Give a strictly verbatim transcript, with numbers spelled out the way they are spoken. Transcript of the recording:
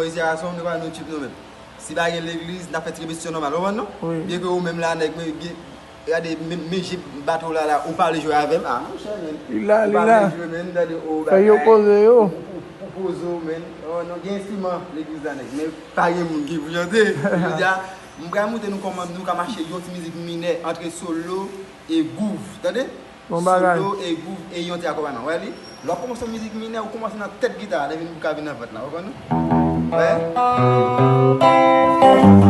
Isi a, se yon nou pa nou tip nou menm. Si pa gen legliz, n ap fè ti repetisyon nòmal, ou konprann non? Wi. Byen ke ou menm la, nèg, men, byen, gade, men, men je bato la, la, ou pale jwe avè m. Ah, monchè, men. Li la, li Ou pa la. vle jwe, men, tande, ou Fè yo bagay. Poze yo. Ou, ou, ou poze w, men. Oh, non, gen enstriman legliz la, nèg. Men pa gen moun ki pou chante. Jodi a, m pral montre nou kòman nou ka mache yon ti mizik minè, antre solo e gouv, tande? Bon bagay. Solo e gouv e yon ti akonpayman. Wè li? Lè w kòmanse mizik minè, ou kòmanse nan tèt gita a, lè vin pou ka vin nan vant la. Ou konprann? Wè?